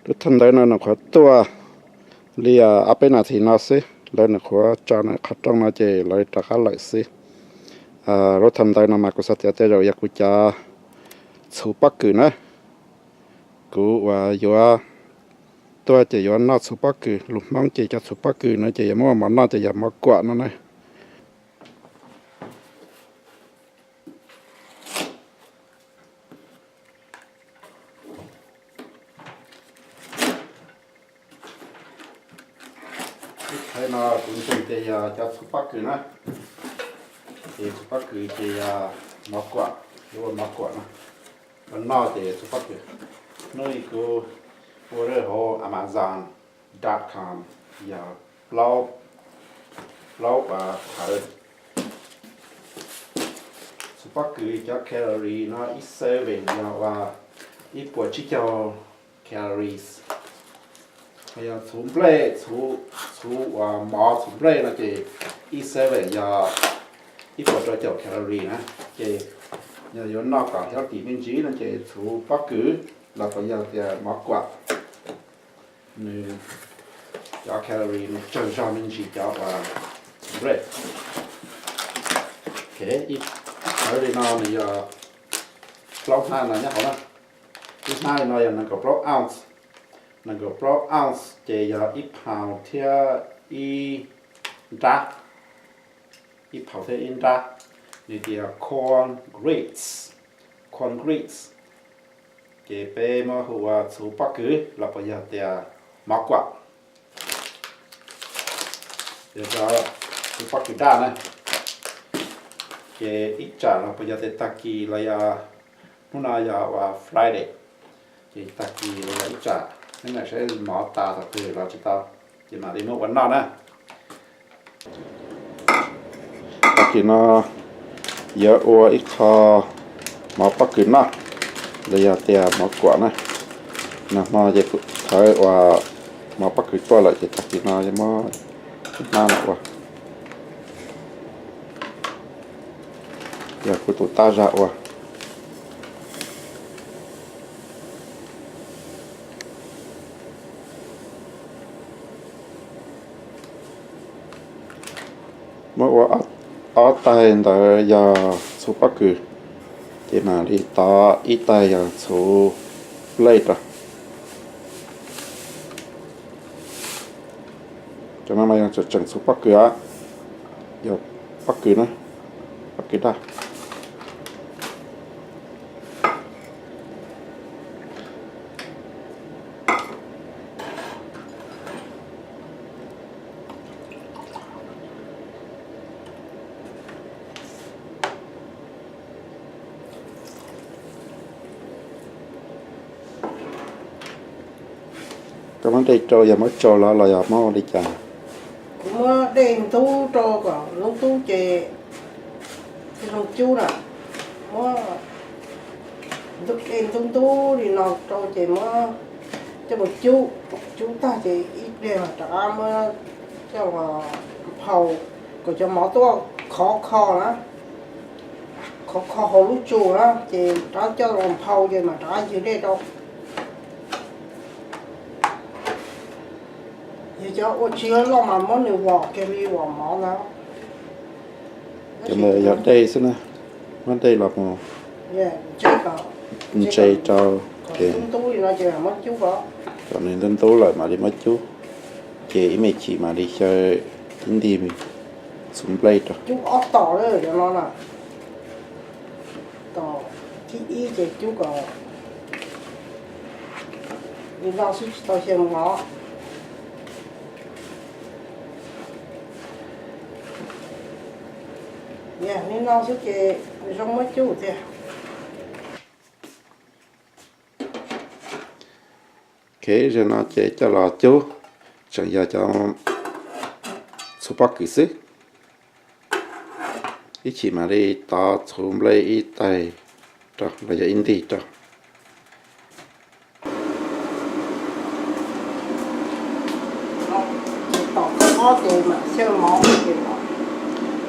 Lub thawj ntawv no nws qhuav tuaj li ob peb nas this no xwb, lawv nws qhuav tso nws qhov rooj no ces lawv rov qab lawm xwb. Lub thawj ntawv no mas kuv xav tias tej zaum yog kuv cov txhuv pob kws na. Kuv uas yuav tuaj ces yuav noj txhuv pob kws, lus Hmoob ces cov txhuv pob kws no ces yuav muab ua mov noj ces yog mov kuam no na. Ib thawv no kuv ntseeg tias yog cov txhuv pob kws na, ces txhuv pob kws ces yog mov kuam, yuav ua mov kuam no, ua noj ces txhuv pob kws. Hnub i kuv order hauv amazon dot com yog plaub, plaub thawv. Txhuv pob kws cov calorie no ib serving yog ua ib puas tsib caug calories. Yog txhuv nplej, txhuv, txhuv uas mov txhuv nplej no ces ib serving yog ib puas rau caum calorie na. Ces yog yuav noj kom healthy me ntsis no ces txhuv pob kws los puas yog tias mov kuam, nws cov calorie nws tsawg zog me ntsis cov uas txhuv nplej. Ib thawv li no nws yog plaub hnab no nyob hauv na. Ib hnab li no yog nees nkaum plaub ounce, nees nkaum plaub ounce ces yog ib pound thiab ib nrab, ib pound thiab ib nrab. Nws tias corn grits, corn grits. Ces peb muab hu ua txhuv pob kws los puas yog tias mov kuam, yog cov txhuv pob kws daj na. Ces ib tsam los puas yog tias tag kis los yog, hnub no yog uas Friday, ces tag kis los yog ib tsam, neb mam saib mov tas thaum twg los tsis tau, ces mam li muab ua noj na. Tag kis no yuav ua ib qho mov pob kws noj, los yog tias mov kuam na. Nag hmo ces kuv thawv uas mov pob kws tuaj lawm ces tag kis no yuav muab ib hnab no ua. Yog kuv tus tab zag ua. Muab ua ob taig ntawd yog txhuv pob kws, ces mam li tov ib taig yog txhuv nplej rau. Cov no mas yog tseem txhuv pob kws, yog pob kws na, pob kws daj. Koj muab dej rau yog muab tsau los los yog muab ua li cas? Kuv muab dej ntub rau kom lub ntub ces thiaj zoo cub na. Muab dej ntub ntub li no rau ces muab coj mus cub, cub tag ces ib pliag rov qab muab coj mus nphau kom cov mov tuaj khov kho na, khov kho hauv lub tsu na, ces rov qab coj los nphau ces mam rov qab ywg dej rau. Yog cov ua tsis loj mas muab nws vom kiag li vom mov ntawd. Cov ntawd yog dej xwb na, muab dej los mus ntse rau, kom nws ntub ntub lawm mam li muab cub, ces ib me chim mam li xyaw ib ntig txhuv nplej rau. Cub ob tom no, tom thib ib ces cub kom li no xwb tsis tau xyaw mus os. Li no xwb ces zoo muab cub tiag. Ok, zaum no ces coj los cub, tseem yog cov txhuv pob kws xwb. Ib chim mam li tov txhuv nplej ib taig rau los yog ib ntig rau.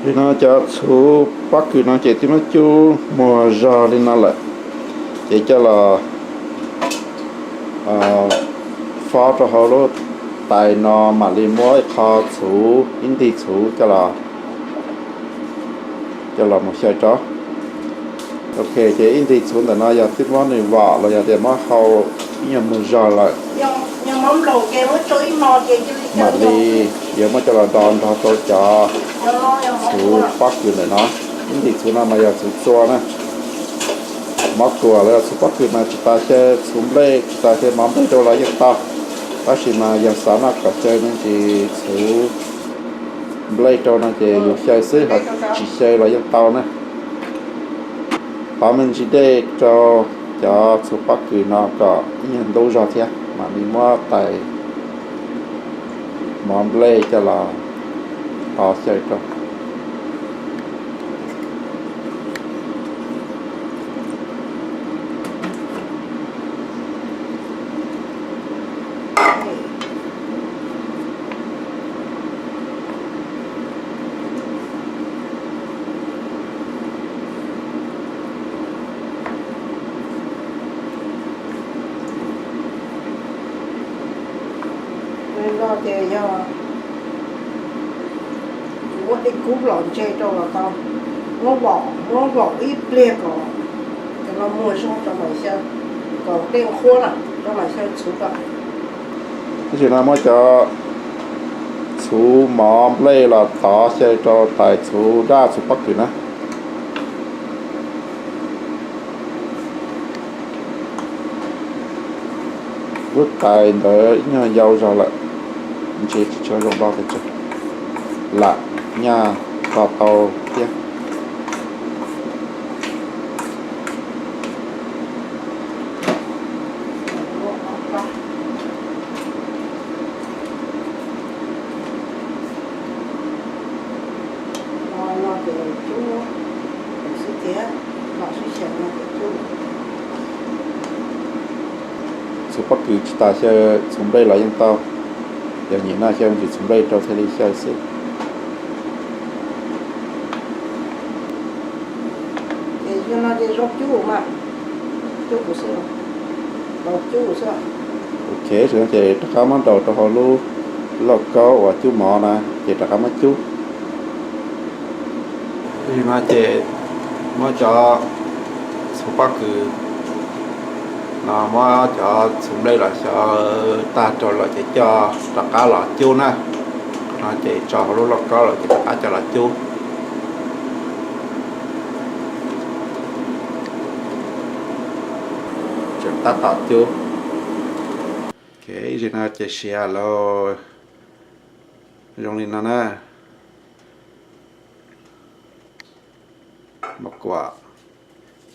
Li no cov txhuv pob kws no ces twb muab cub muag zog li no lawm, ces coj los Fob rau hauv lub tais no mam li muab ib qho txhuv, ib ntim txhuv coj los, coj los mus xyaw rau. Ok, ces ib ntim txhuv ntawm no yog twb muab nws vom los yog tias muab hau ib nyuag mus zog lawm, mam li yuav muab coj los do nrog rau cov txhuv pob kws ntawm no. Ib ntim txhuv no mas yog txhuv txua na. Mov kuam los yog txhuv pob kws mas tsis tas xyaw txhuv nplej, tsis tas xyaw mov nplej rau los yeej tau. Tab sis mas yog xav noj kom xyaw me ntsis txhuv nplej rau no ces yus xyaw xwb, ho tsis xyaw los yeej tau na. Pov me ntsis dej rau cov txhuv pob kws no kom ib nyuag ntub zog thiab mam li muab tais mov nplej coj los to xyaw rau. No ces yog muab dej kub los ntse rau los tau, muab vom, muab vom ib pliag kom cov no muag zog rau mam xyaw, kom dej qhuav na rau mam xyaw txhuv rau. Tab sis no muab cov txhuv mov nplej los tov xyaw rau tais txhuv daj txhuv pob kws na. Lub tais ntawd ib nyuag yau zog lawm, ntsia tsis tshua zoo npaum pes tsawg, lam nyaj to tau thiab. Txhuv pob kws tsis tas xyaw txhuv nplej los yeej tau, yog nyiam noj xyaw me ntsis txhuv nplej rau thiaj li xyaw xwb. Ces yog no ces zoo cub mas, cub kuv xwb, tau cub xwb. Ok, ces rov qab muab ntaus rau hauv lub lauj kaub uas cub mov na, ces rov qab muab cub. Li no ces muab cov txhuv pob kws no, muab cov txhuv nplej los xyaw tag rau lawm ces coj rov qab los cub na. No ces tso hauv lub lauj kaub lawm ces rov qab coj los cub. Tseem tab tom cub. Ok, ib zaug no ces siav lawm. Zoo li no na. Mov kuam,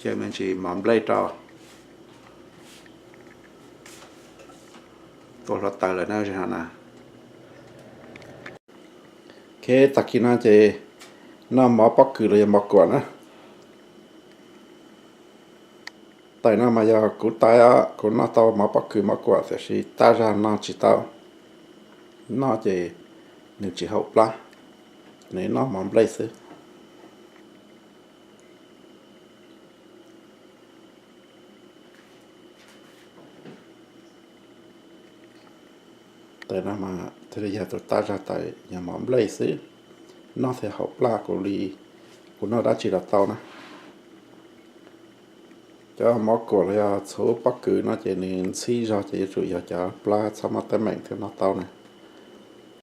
xyaw me ntsis mov nplej rau. Tua hluav taws lawm na, zaum no na. Ok, tag kis no ces noj mov pob kws los yog mov kuam na. Tais no mas yog kuv tais, kuv noj tau mov pob kws mov kuam tiam sis tab zag no tsis tau, noj ces nws tsis haum plab, nws noj mov nplej xwb. Tais no mas thiaj li yog tus tab zag tais yog mov nplej xwb, noj thiaj haum plab kuv li, kuv noj dab tsi los tau na. Cov mov kuam los yog txhuv pob kws no ces nws ntxhib zog ces yuav tsum yog cov plab txhob muaj teeb meem thiaj noj tau na.